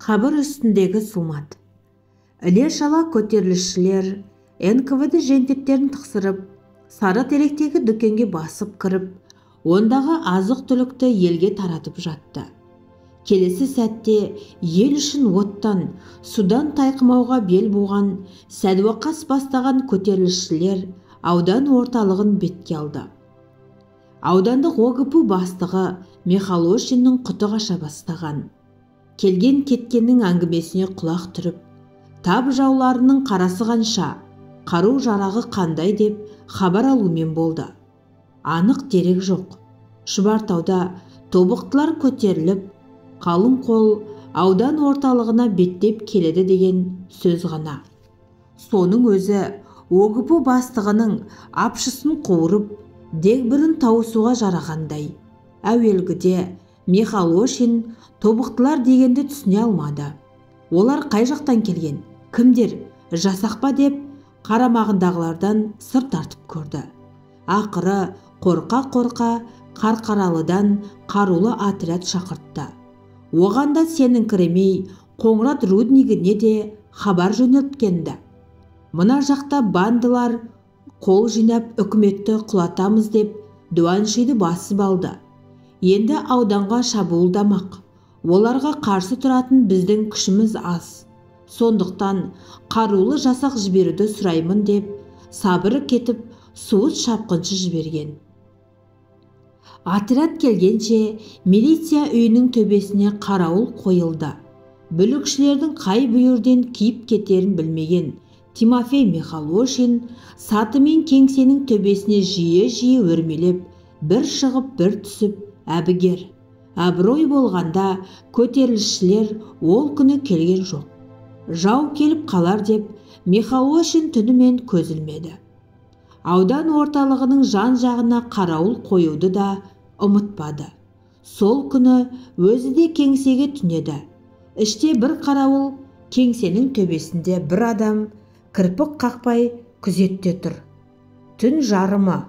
Қабір үстіндегі зұлмат. Іле-шала көтерілісшілер НКВД жендеттерін тықсырып, сары теректегі дүкенге басып кіріп, ондағы азық-түлікті елге таратып жатты. Келесі сәтте ел үшін оттан, судан тайқымауға бел буған Сәдуақас бастаған көтерілісшілер аудан орталығын бетке алды. Аудандық ОГПУ бастығы Михалошиннің құты қаша бастаған. Келген-кеткеннің әңгімесіне құлақ түріп, тап жауларының қарасы қанша, қару жарағы қандай деп хабар алумен болды. Анық дерек жоқ. Шұбартауда тобықтылар көтеріліп, қалың қол аудан орталығына беттеп келеді деген сөз ғана. Соның өзі ОГПУ бастығының апшысын қуырып, дегбірін тауысуға жарағандай. Әуелгіде Михалошин тобықтылар дегенді түсіне алмады. Олар қай жақтан келген, кімдер, жасақ па деп қарамағындағылардан сыр тартып көрді. Ақыры қорқа-қорқа Қарқаралыдан қарулы отряд шақыртты. Оған да сеніңкіремей Қоңырат руднигіне де хабар жөнелткенді. Мына жақта бандылар қол жинап үкіметті құлатамыз деп Дуаншиді басып алды. Енді ауданға шабуылдамақ. Оларға қарсы тұратын біздің күшіміз аз. Сондықтан қарулы жасақ жіберуді сұраймын деп сабыры кетіп суыт шапқыншы жіберген. Отряд келгенше милиция үйінің төбесіне қарауыл қойылды. Бүлікшілердің қай бүйірден киіп кетерін білмеген Тимофей Михалошин сатымен кеңсенің төбесіне жиі-жиі өрмелеп, бір шығып бір түсіп әбігер. Абырой болғанда көтерілісшілер ол күні келген жоқ. Жау келіп қалар деп Михалошин түнімен көз ілмеді. Аудан орталығының жан-жағына қарауыл қоюды да ұмытпады. Сол күні өзі де кеңсеге түнеді. Іште бір қарауыл, кеңсенің төбесінде бір адам кірпік қақпай күзетте тұр. Түн жарымы,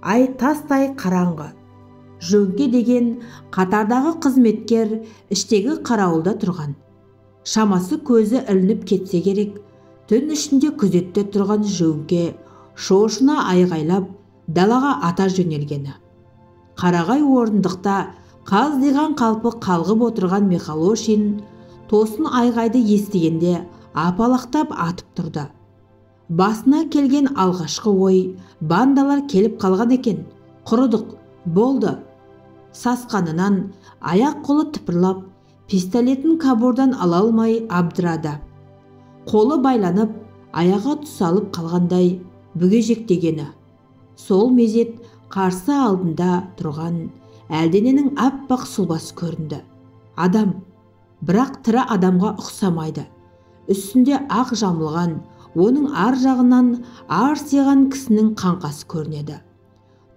ай тастай қараңғы. Жөңке деген қатардағы қызметкер іштегі қарауылда тұрған. Шамасы көзі ілініп кетсе керек, түн ішінде күзетте тұрған жөңке шошына айғайлап далаға ата жөнелгені. Қарағай орындықта қаздиған қалпы қалғып отырған Михалошин тосын айғайды естігенде апалақтап атып тұрды. Басына келген алғашқы ой, бандалар келіп қалған екен, құрыдық, болды. Сасқанынан аяқ қолы тыпырлап, пистолетін кобурдан ала алмай абдырады. Қолы байланып, аяғы тұсалып қалғандай бүгежектегені. Сол мезет қарсы алдында тұрған әлдененің аппақ сұлбасы көрінді. Адам, бірақ тірі адамға ұқсамайды. Үстінде ақ жамылған, оның ар жағынан арсиған кісінің қаңқасы көрінеді.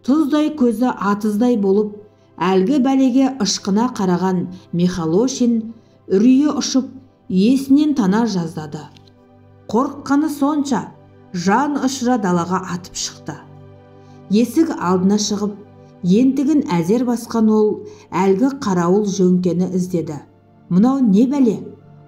Тұздай көзі атыздай болып, әлгі бәлеге ышқына қараған Михалошин үрейі ұшып, есінен тана жаздады. Қорыққаны сонша, жан ұшыра далаға атып шықты. Есік алдына шығып, ентігін әзер басқан ол әлгі қарауыл жөңкені іздеді. Мынау не бәле?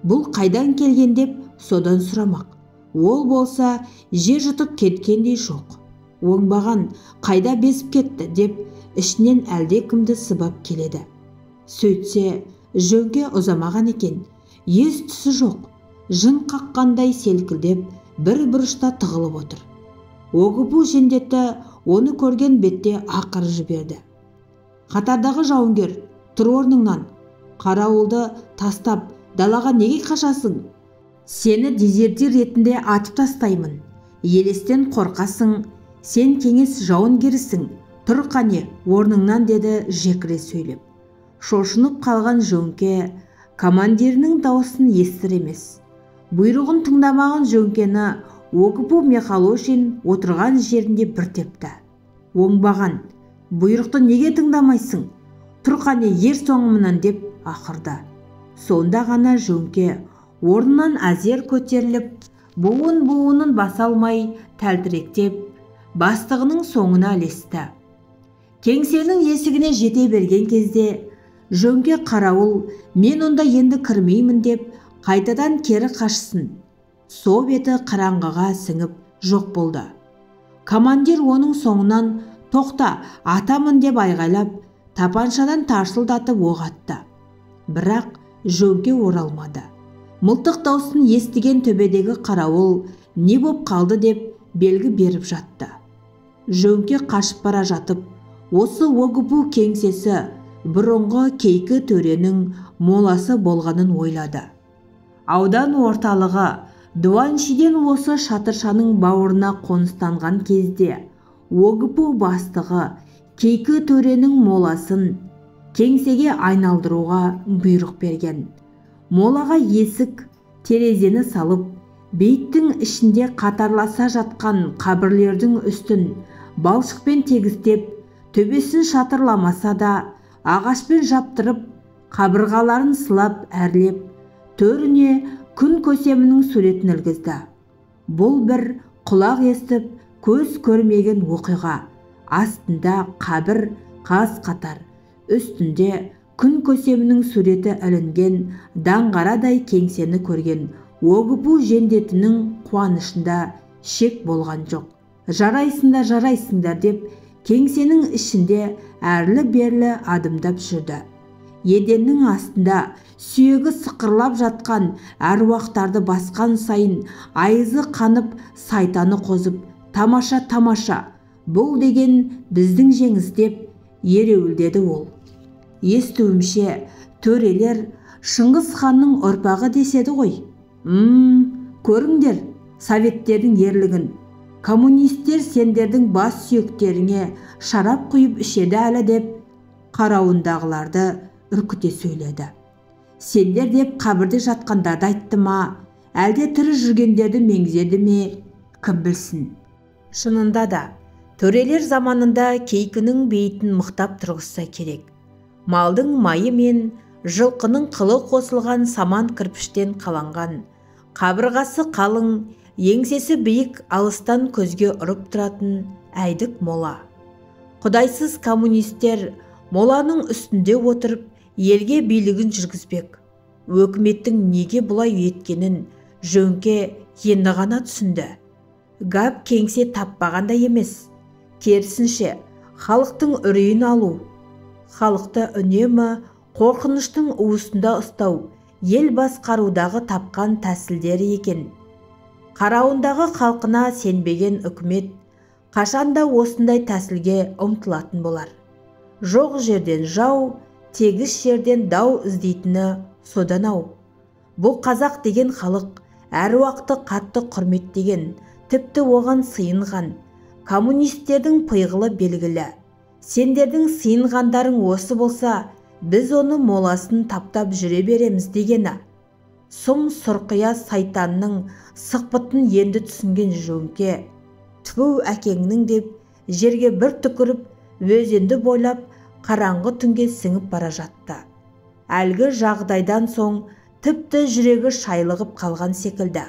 Бұл қайдан келген деп содан сұрамақ. Ол болса, жер жұтып кеткендей жоқ. Оңбаған қайда безіп кетті деп ішінен әлде кімді сыбап келеді. Сөйтсе, жөңке ұзамаған екен, ес түсі жоқ, жын қаққандай селкілдеп бір бұрышта тығылып отыр. ОГПУ жендеті оны көрген бетте ақыры жіберді. Қатардағы жауынгер, тұр орныңнан, қарауылды тастап далаға неге қашасың? Сені дезертир ретінде атып тастаймын. Елестен қорқасың, сен кеңес жауынгерісің, тұр қане орныңнан деді жекіре сөйлеп. Шошынып қалған жөңке командирінің дауысын естір емес. Бұйрығын тыңдамаған жөңкені ОГПУ Михалошин отырған жерінде бір тепті. Оңбаған, бұйрықты неге тыңдамайсың? Тұр қане ер соңымнан деп ақырды. Сонда ғана жөңке орнынан әзер көтеріліп, буын-буынын баса алмай тәлтіректеп, бастығының соңына ілесті. Кеңсенің есігіне жете берген кезде, жөңке қарауыл, мен онда енді кірмеймін деп Қайтадан кері қашсын. Со беті қараңғыға сіңіп жоқ болды. Командир оның соңынан тоқта, атамын деп айғайлап, тапаншадан тарсылдатып оқ атты. Бірақ жөңке оралмады. Мылтық даусын естіген төбедегі қарауыл не боп қалды деп белгі беріп жатты. Жөңке қашып бара жатып, осы ОГПУ кеңсесі бұрынғы Кейкі төренің моласы болғанын ойлады. Аудан орталығы Дуаншиден осы шатыршаның бауырына қоныстанған кезде ОГПУ бастығы Кейкі төренің моласын кеңсеге айналдыруға бұйрық берген. Молаға есік, терезені салып, бейіттің ішінде қатарласа жатқан қабірлердің үстін балшықпен тегістеп, төбесін шатырламаса да ағашпен жаптырып, қабырғаларын сылап әрлеп, төріне күн көсемінің суретін ілгізді. Бұл бір құлақ естіп, көз көрмеген оқиға. Астында қабір қаз қатар, үстінде күн көсемінің суреті ілінген даңғарадай кеңсені көрген ОГПУ жендетінің қуанышында шек болған жоқ. Жарайсыңдар, жарайсыңдар деп кеңсенің ішінде әрлі-берлі адымдап жүрді. Еденнің астында сүйегі сықырлап жатқан әруақтарды басқан сайын айызы қанып, сайтаны қозып, тамаша, тамаша, бұл деген біздің жеңіс деп ереуілдеді ол. Естуімше, төрелер Шыңғыс ханның ұрпағы деседі ғой. Көріңдер советтердің ерлігін. Коммунистер сендердің бас сүйектеріңе шарап құйып ішеді әлі деп қарауындағыларды үркіте сөйледі. Сендер деп қабірде жатқандарды айтты ма, әлде тірі жүргендерді меңзеді ме, кім білсін. Шынында да, төрелер заманында Кейкінің бейітін мықтап тұрғызса керек. Малдың майы мен жылқының қылы қосылған саман кірпіштен қаланған, қабырғасы қалың, еңсесі биік, алыстан көзге ұрып тұратын әйдік мола. Құдайсыз коммунистер моланың үстінде отырып, елге билігін жүргізбек. Өкіметтің неге бұлай еткенін жөңке енді ғана түсінді. Гап кеңсе таппағанда емес, керісінше халықтың үрейін алу, халықты үнемі қорқыныштың уысында ұстау, ел басқарудағы тапқан тәсілдері екен. Қарауындағы халқына сенбеген үкімет қашанда осындай тәсілге ұмтылатын болар. Жоқ жерден жау, тегіс жерден дау іздейтіні содан ау. Бұл қазақ деген халық әруақты қатты құрметтеген, тіпті оған сыйынған. Коммунистердің пиғылы белгілі. Сендердің сыйынғандарың осы болса, біз оны моласын таптап жүре береміз дегені. Сұм сұрқия сайтанның сықпытын енді түсінген жөңке, түу әкеңнің деп жерге бір түкіріп, өзенді бойлап қараңғы түнге сіңіп бара жатты. Әлгі жағдайдан соң тіпті жүрегі шайлығып қалған секілді.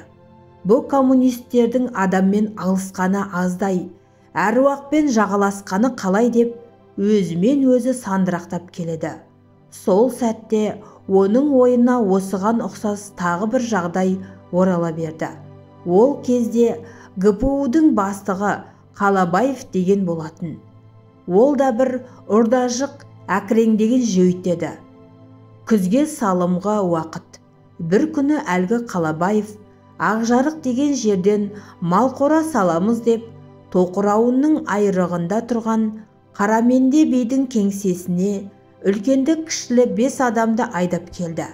Бұл коммунистердің адаммен алысқаны аздай, әруақпен жағаласқаны қалай деп өзімен өзі сандырақтап келеді. Сол сәтте оның ойына осыған ұқсас тағы бір жағдай орала берді. Ол кезде ГПУ-дың бастығы Қалабаев деген болатын. Ол да бір ұрдажық әкіреңдеген жөйт еді. Күзге салымға уақыт. Бір күні әлгі Қалабаев Ақжарық деген жерден малқора саламыз деп тоқырауынның айрығында тұрған Қараменде бидің кеңсесіне үлкенді кішілі 5 адамды айдап келді.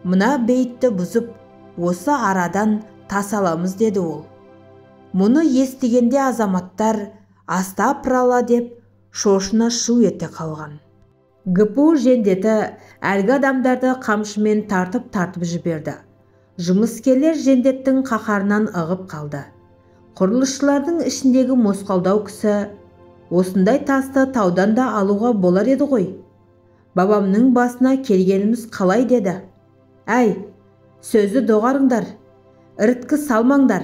Мына бейітті бұзып, осы арадан тас аламыз деді ол. Мұны естігенде азаматтар астапырала деп шошына шу ете қалған. ГПУ жендеті әлгі адамдарды қамшымен тартып-тартып жіберді. Жұмыскерлер жендеттің қаһарынан ығып қалды. Құрылысшылардың ішіндегі мосқалдау кісі, осындай тасты таудан да алуға болар еді ғой. Бабамның басына келгеніміз қалай деді. Әй, сөзді доғарыңдар, іріткі салмаңдар,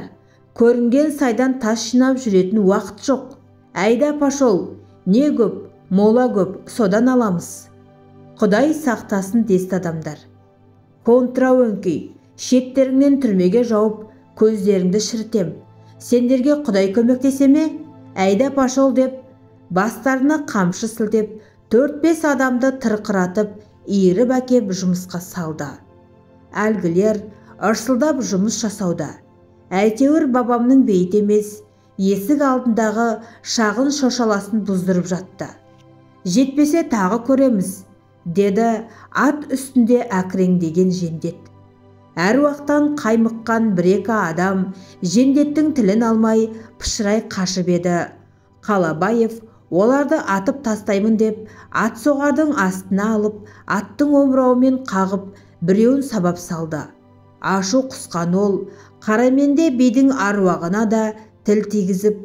көрінген сайдан тас жинап жүретін уақыт жоқ. Әйда пошол, не көп, мола көп, содан аламыз. Құдай сақтасын десті адамдар. Контра өңкей, Шеттеріңнен түрмеге жауып, көздеріңді шірітем. Сендерге Құдай көмектесе ме? Әйда пошел деп, бастарына қамшы сілтеп, 4-5 адамды тырқыратып, иіріп әкеп жұмысқа салды. Әлгілер ырсылдап жұмыс жасауда. Әйтеуір бабамның бейіті емес, есік алдындағы шағын шошаласын бұздырып жатты. Жетпесе тағы көреміз, деді ат үстінде әкіреңдеген жендет. Әруақтан қаймыққан бір-екі адам жендеттің тілін алмай пышырай қашып еді. Қалабаев оларды атып тастаймын деп ат соғардың астына алып, аттың омырауымен қағып, біреуін сабап салды. Ашу құсқан ол Қараменде бидің аруағына да тіл тигізіп,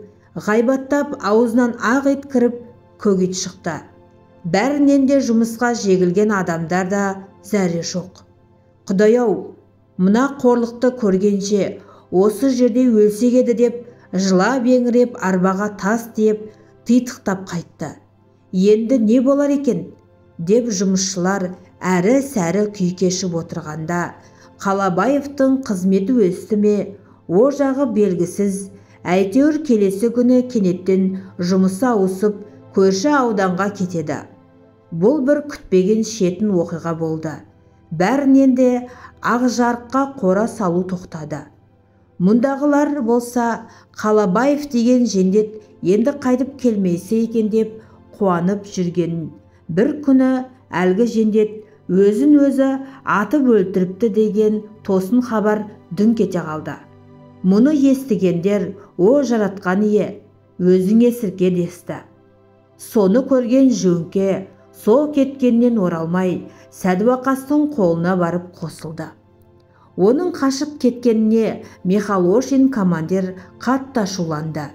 ғайбаттап аузынан ақ ет кіріп, көк ет шықты. Бәрінен де жұмысқа жегілген адамдар да зәре жоқ. Құдай-ау, мына қорлықты көргенше осы жерде өлсек еді деп жылап еңіреп арбаға тас тиеп титықтап қайтты. Енді не болар екен деп жұмысшылар әрі-сәрі күй кешіп отырғанда Қалабаевтың қызметі өсті ме, о жағы белгісіз, әйтеуір келесі күні кенеттен жұмысы ауысып, көрші ауданға кетеді. Бұл бір күтпеген шетін оқиға болды. Бәрінен де Ақжарыққа қора салу тоқтады. Мұндағылар болса, Қалабаев деген жендет енді қайтып келмесе екен деп қуанып жүрген. Бір күні әлгі жендет өзін өзі атып өлтіріпті деген тосын хабар дүңк ете қалды. Мұны естігендер, о жаратқан ие, өзіңе сірке десті. Соны көрген жөңке сол кеткеннен оралмай, Сәдуақастың қолына барып қосылды. Оның қашып кеткеніне Михалошин командир қатты ашуланды.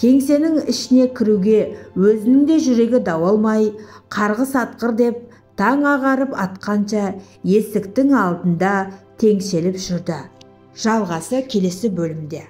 Кеңсенің ішіне кіруге өзінің де жүрегі дауалмай, қарғыс атқыр деп таң ағарып атқанша есіктің алдында теңселіп жүрді. Жалғасы келесі бөлімде.